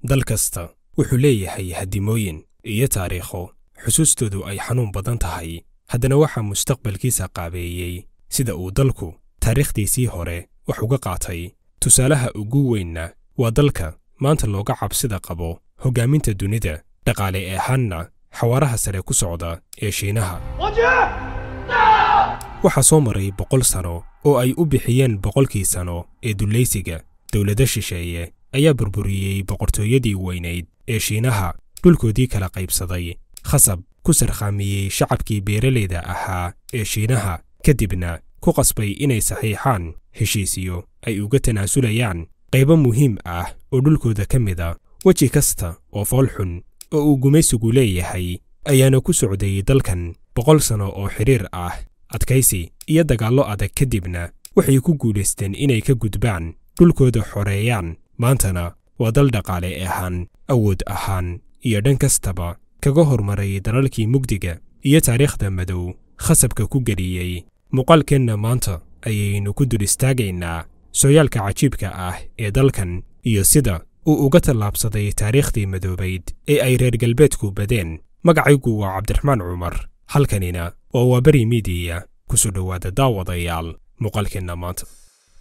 Dal kasta wuxuu leeyahay hadimooyin iyo taariikho xusuustoodu ay xanuun badan tahay, haddana waxaa mustaqbalkiisa qaabeeyey sida uu dalku taariikhdiisii hore wax uga qaatay. Tusaalaha ugu weynna waa dalka maanta looga cabsida qabo hoggaaminta dunida, dhaqaale ahaanna xawaaraha sare ku socda ee Shiinaha. Waxaa soo maray 100 sano oo ay u bixiyeen 100kii sano ee dullaysiga. Dowlado shisheeye ayaa burburiyey boqortooyadii weynayd ee Shiinaha, dhulkoodii kala qaybsaday, khasab ku sarkhaamiyey shacabkii beeralayda ahaa ee Shiinaha, kadibna ku qasbay inay saxiixaan heshiisyo ay uga tanaasulayaan qaybo muhiim ah oo dhulkooda ka mida. Weji kasta oo foolxun oo uu gumaysigu leeyahay ayaana ku socday dalkan 100 sano oo xidhiir ah. Adkaysi iyo dagaallo adag kadibna waxay ku guulaysteen inay ka gudbaan, dhulkooda xoreeyaan. Maantana waa dal dhaqaale ahaan, awood ahaan iyo dhan kastaba kaga hormaray dalalkii mugdiga iyo taariikhda madow khasabka ku geliyey. Muuqaalkeenna maanta ayaynu ku dul istaagaynaa sooyaalka cajiibka ah ee dalkan iyo sida uu uga tallaabsaday taariikhdii madoobayd ee ay reer galbeedku badeen. Magacaygu waa Cabdiraxmaan Cumar, halkanina waa Waaberi Miidiya. Kusoo dhowaada daawadayaal muuqaalkeenna maanta.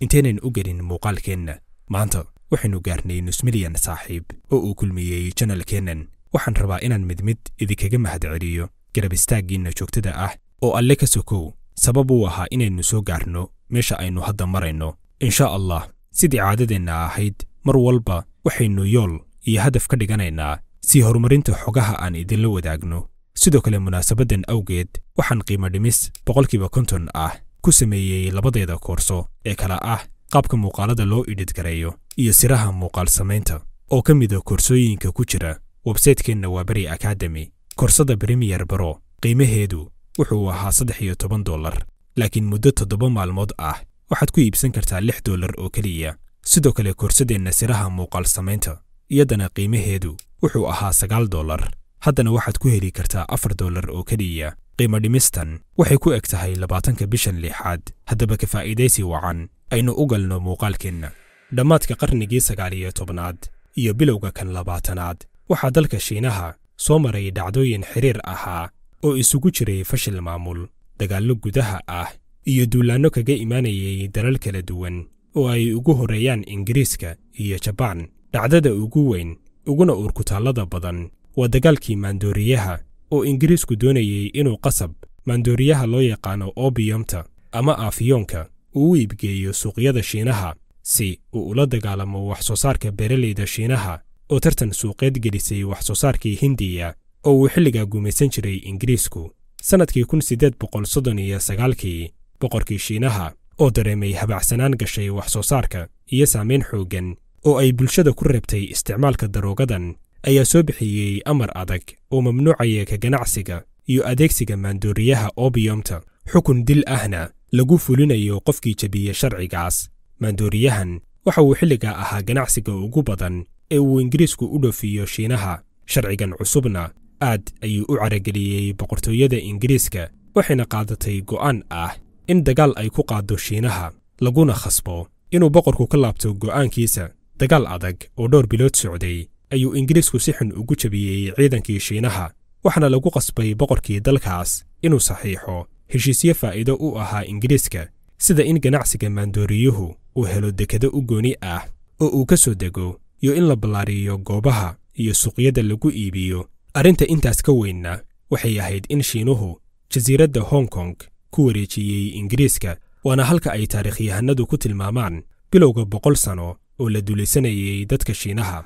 Intaynan u gelin muuqaalkeenna maanta, waxaynu gaarnay nus milyan saaxiib oo uu kulmiyey janalkeennan. Waxaan rabaa inaan mid mid idinkaga mahadceliyo garab istaaggiinna joogtada ah oo alle ka sokow sabab uu ahaa inaynu soo gaarno meesha aynu hadda marayno. Insha Allah, sidii caadadeenna ahayd, mar walba waxaynu yool iyo hadaf ka dhiganaynaa sii horumarinta xogaha aan idinla wadaagno. Sidoo kale munaasabaddan awgeed waxaan qiimo dhimis 50% ah ku sameeyey labadeeda koorso ee kala ah qaabka muuqaalada loo idhidgareeyo iyo siraha muuqaal samaynta, oo ka mida koorsooyinka ku jira websaytekeenna Waaberi Academy. Koorsada Premier Baro qiimaheedu wuxuu ahaa $13, laakiin muddo 7 maalmood ah waxaad ku iibsan kartaa $6 oo keliya. Sidoo kale koorsadeenna siraha muuqaal samaynta iyadana qiimaheedu wuxuu ahaa $9, haddana waxaad ku heli kartaa $4 oo keliya. Qiimo dhimistan waxay ku eg tahay 20ka bishan lixaad. Haddaba ka faa'iidaysi wacan. Aynu u galno muuqaalkeenna. Dhammaadka qarnigii 19aad iyo bilowga kan 20aad waxaa dalka Shiinaha soo maray dhacdooyin xiriir ahaa oo isugu jiray fashil maamul, dagaallo gudaha ah iyo duulaanno kaga imaanayay dalal kala duwan oo ay ugu horreeyaan Ingiriiska iyo Jabaan. Dhacdada ugu weyn uguna uurkutaallada badan waa dagaalkii maandooriyaha, oo Ingiriisku doonayey inuu qasab maandooriyaha loo yaqaano obiyomta ama aafiyoonka uu u iibgeeyo suuqyada Shiinaha si uu ula dagaalamo wax soo saarka beeralayda Shiinaha oo tartan suuqeed gelisay wax soo saarkii Hindiya oo uu xilligaa gumaysan jiray Ingiriisku. Sannadkii 1839kii boqorkii Shiinaha oo dareemay habacsanaan gashay wax soo saarka iyo saamayn xooggan oo ay bulshada ku reebtay isticmaalka daroogadan ayaa soo bixiyey amar adag oo mamnuucaya ka ganacsiga iyo adeegsiga maandooriyaha obiyomta, xukun dil ahna lagu fulinayo qofkii jebiye sharcigaas. Maandooriyahan waxa uu xilligaa ahaa ganacsiga ugu badan ee uu Ingiriisku u dhoofiyo Shiinaha. Sharcigan cusubna aad ayuu u carageliyey boqortooyada Ingiriiska, waxayna qaadatay go'aan ah in dagaal ay ku qaaddo Shiinaha laguna khasbo inuu boqorku ka laabto go'aankiisa. Dagaal adag oo dhowr bilood socday ayuu Ingiriisku si xun ugu jabiyey ciidankii Shiinaha, waxaana lagu qasbay boqorkii dalkaas inuu saxiixo heshiisyo faa'iido u ahaa Ingiriiska, sida in ganacsiga maandooriyuhu uu helo dekado u gooni ah oo uu ka soo dego iyo in la ballaariyo goobaha iyo suuqyada lagu iibiyo. Arrinta intaas ka weynna waxay ahayd in Shiinuhu jasiiradda Hong Kong ku wareejiyey Ingiriiska, waana halka ay taariikhyahanadu ku tilmaamaan bilowga 100 sano oo la duulaysanayay dadka Shiinaha.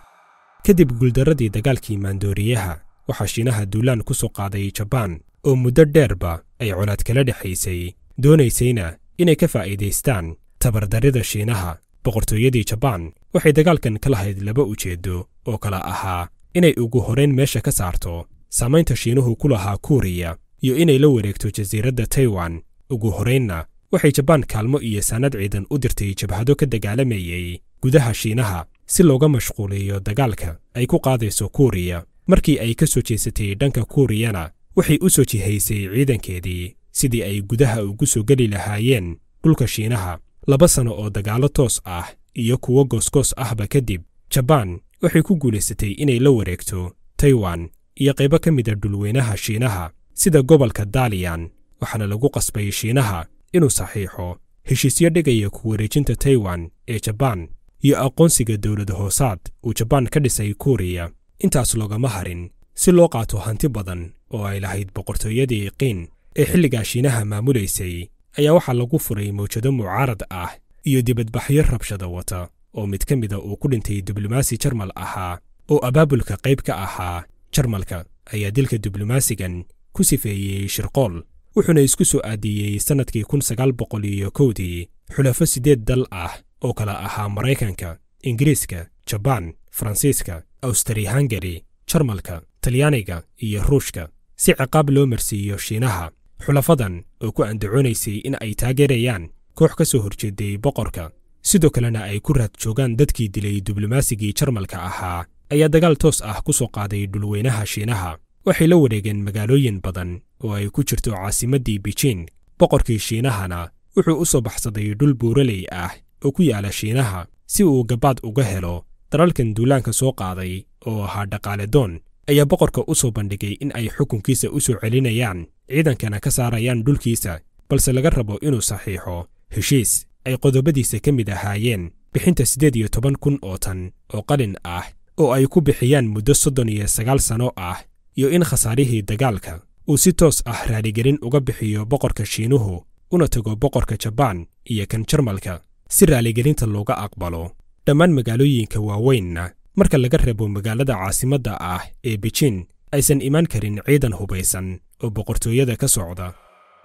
Kadib guuldarradii dagaalkii maandooriyaha, waxaa Shiinaha duulaan ku soo qaaday Jabaan oo muddo dheerba ay colaad kala dhexaysay, doonaysayna inay ka faa'iidaystaan tabardarrida Shiinaha. Boqortooyadii Jabaan waxay dagaalkan ka lahayd laba ujeeddo oo kala ahaa inay ugu horrayn meesha ka saarto saamaynta Shiinuhu ku lahaa Kuuriya iyo inay la wareegto jasiiradda Taiwan. Ugu horraynna waxay Jabaan kaalmo iyo saanad ciidan u dirtay jabhado ka dagaalamayay gudaha Shiinaha si looga mashquuliyo dagaalka ay ku qaadayso Kuuriya. Markii ay ka soo jeesatay dhanka Kuuriyana, waxay u soo jihaysay ciidankeedii sidii ay gudaha ugu soo geli lahaayeen dhulka Shiinaha. 2 sano oo dagaallo toos ah iyo kuwo goosgoos ahba kadib, Jabaan waxay ku guulaysatay inay la wareegto Taiwan iyo qaybo ka mid ah dhulweynaha Shiinaha sida gobolka Dalian, waxaana lagu qasbay Shiinaha inuu saxiixo heshiisyo dhigaya ku wareejinta Taiwan ee Jabaan iyo aqoonsiga dowlad hoosaad uu Jabaan ka dhisay Kuuriya. Intaas loogama harin si loo qaato hanti badan oo ay lahayd boqortooyadii Qin ee xilligaa Shiinaha maamulaysay, ayaa waxaa lagu furay mawjado mucaarad ah iyo dibadbaxyo rabshada wata oo mid ka mida uu ku dhintay diblomaasi Jarmal ahaa oo abaabulka qayb ka ahaa. Jarmalka ayaa dilka diblomaasigan ku sifeeyey shirqool, wuxuuna isku soo aadiyey sannadkii 1901dii xulafo 8 dal ah oo kala ahaa Maraykanka, Ingiriiska, Jabaan, Faransiiska, Awstari-Hungary, Jarmalka, Talyaaniga iyo Ruushka si ciqaab loo marsiiyo Shiinaha. Xulafadan oo ku andacoonaysay in ay taageerayaan koox ka soo horjeeday boqorka, sidoo kalena ay ku raad joogaan dadkii dilay diblomaasigii Jarmalka ahaa, ayaa dagaal toos ah ku soo qaaday dhulweynaha Shiinaha. Waxay la wareegeen magaalooyin badan oo ay ku jirto caasimaddii Beijing. Boqorkii Shiinahana wuxuu u soo baxsaday dhul buuraley ah oo ku yaala Shiinaha si uu gabaad uga helo dalalkan duulaanka soo qaaday oo ahaa dhaqaale doon. Ayaa boqorka u soo bandhigay in ay xukunkiisa u soo celinayaan, ciidankana ka saarayaan dhulkiisa, balse laga rabo inuu saxiixo heshiis ay qodobadiisa ka mid ahaayeen bixinta 18,000 oo tan oo qalin ah oo ay ku bixiyaan muddo 39 sano ah, iyo in khasaarihii dagaalka uu si toos ah raaligelin uga bixiyo boqorka Shiinuhu una tago boqorka Jabaan iyo kan Jarmalka si raaligelinta looga aqbalo. Dhammaan magaalooyinka waaweynna marka laga reebo magaalada caasimadda ah ee Beijing aysan imaan karin ciidan hubaysan oo boqortooyada ka socda.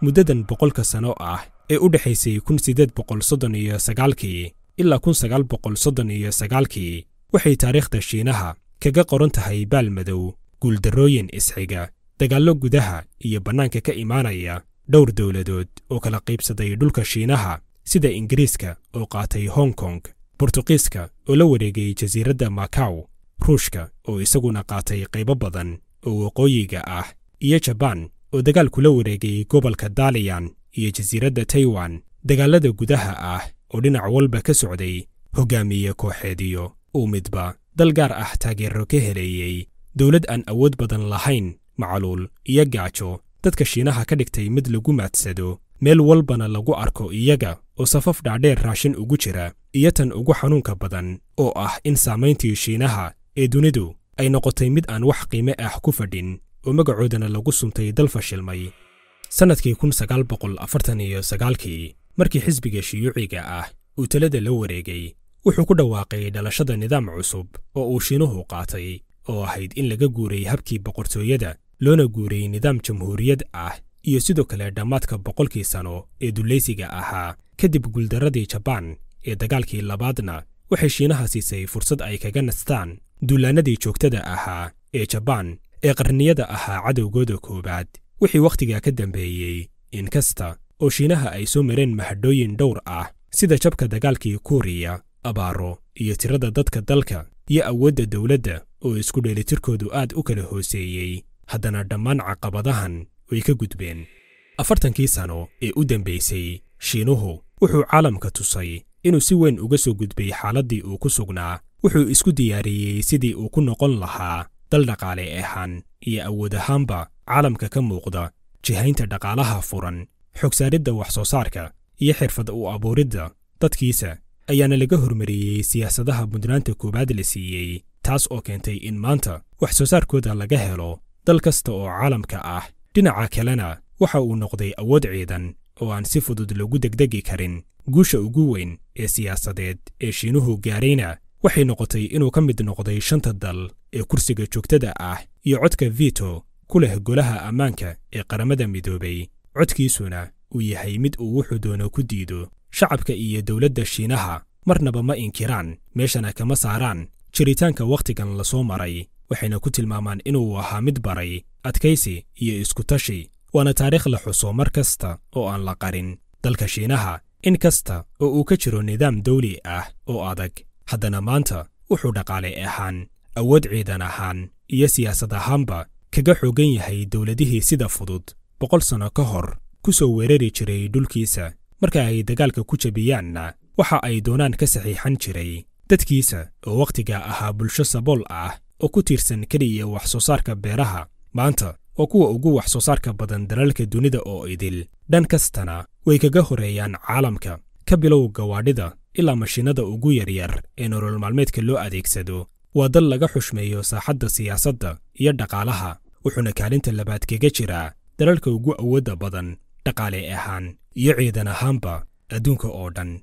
Muddadan 100ka sano ah ee u dhexaysay 1839kii ilaa 1939kii waxay taariikhda Shiinaha kaga qoran tahay baal madow, guuldarrooyin isxiga, dagaallo gudaha iyo bannaanka ka imaanaya, dhowr dowladood oo kala qaybsaday dhulka Shiinaha sida Ingiriiska oo qaatay Hong Kong, Bortuqiiska oo la wareegay jasiiradda Macau, Ruushka oo isaguna qaatay qaybo badan oo waqooyiga ah, iyo Jabaan oo dagaal kula wareegay gobolka Dalian iyo jasiiradda Taiwan. Dagaalada gudaha ah oo dhinac walba ka socday, hogaamiye kooxeediyo uu midba dal gaar ah taageero ka heleeyey, dowlad aan awood badan lahayn, macaluul iyo gaajo dadka Shiinaha ka dhigtay mid lagu maadsado, meel walbana lagu arko iyaga oo safaf dhaadheer raashin ugu jira, iyo tan ugu xanuunka badan oo ah in saamayntii Shiinaha ee dunidu ay noqotay mid aan wax qiime ah ku fadhin oo magacoodana lagu suntay dal fashilmay. Sannadkii 1949kii markii xisbiga shiyuuciga ah uu talada la wareegay, wuxuu ku dhawaaqay dhalashada nidaam cusub oo uu Shiinuhu qaatay oo ahayd in laga guuray habkii boqortooyada loona guuray nidaam jamhuuriyad ah, iyo sidoo kale dhammaadka 100kii sano ee dulaysiga ahaa. Kadib guuldarradii Jabaan ee dagaalkii labaadna waxay Shiinaha siisay fursad ay kaga nastaan duulaanadii joogtada ahaa ee Jabaan ee qarniyada ahaa cadowgooda koowaad. Wixii wakhtigaa ka dambeeyey, inkasta oo Shiinaha ay soo mareen mahadhooyin dhowr ah sida jabka dagaalkii Kuuriya, abaaro iyo tirada dadka dalka iyo awoodda dowladda oo isku dheelitirkoodu aad u kala hooseeyey, haddana dhammaan caqabadahan way ka gudbeen. 40kii sano ee u dambaysay Shiinuhu wuxuu caalamka tusay inuu si weyn uga soo gudbay xaaladdii uu ku sugnaa. Wuxuu isku diyaariyey sidii uu ku noqon lahaa dal dhaqaale ahaan iyo awood ahaanba caalamka ka muuqda. Jihaynta dhaqaalaha furan, xogsaaridda wax soo saarka iyo xirfad u abuuridda dadkiisa ayaana laga hormariyey siyaasadaha mudnaanta koowaad la siiyey, taas oo keentay in maanta wax soo saarkooda laga helo dal kasta oo caalamka ah. Dhinaca kalena waxa uu noqday awood ciidan oo aan si fudud loogu degdegi karin. Guusha ugu weyn ee siyaasadeed ee Shiinuhu gaarayna waxay noqotay inuu ka mid noqday 5ta dal ee kursiga joogtada ah iyo codka veto ku leh golaha ammaanka ee Qaramada Midoobay, codkiisuna uu yahay mid uu wuxuu doono ku diido. Shacabka iyo dowladda Shiinaha marnaba ma inkiraan, meeshana kama saaraan jiritaanka wakhtigan la soo maray, waxayna ku tilmaamaan inuu ahaa mid baray adkaysi iyo isku tashi, waana taariikh la xuso mar kasta oo aan la qarin. Dalka Shiinaha in kasta oo uu ka jiro nidaam dawli ah oo adag, haddana maanta wuxuu dhaqaale ahaan, awood ciidan ahaan iyo siyaasad ahaanba kaga xoogan yahay dowladihii sida fudud 100 sano ka hor ku soo weerari jiray dhulkiisa. Marka ay dagaalka ku jabiyaanna waxa ay doonaan ka saxiixan jiray. Dadkiisa oo wakhtigaa ahaa bulsho sabool ah oo ku tiirsan keliya wax soo saarka beeraha, maanta waa kuwa ugu wax soo saarka badan dalalka dunida oo idil. Dhan kastana way kaga horeeyaan caalamka, ka bilow gawaadhida ilaa mashiinada ugu yaryar ee nolol maalmeedka loo adeegsado. Waa dal laga xushmeeyo saaxadda siyaasadda iyo dhaqaalaha, wuxuuna kaalinta labaad kaga jiraa dalalka ugu awoodda badan dhaqaale ahaan iyo ciidan ahaanba adduunka oo dhan.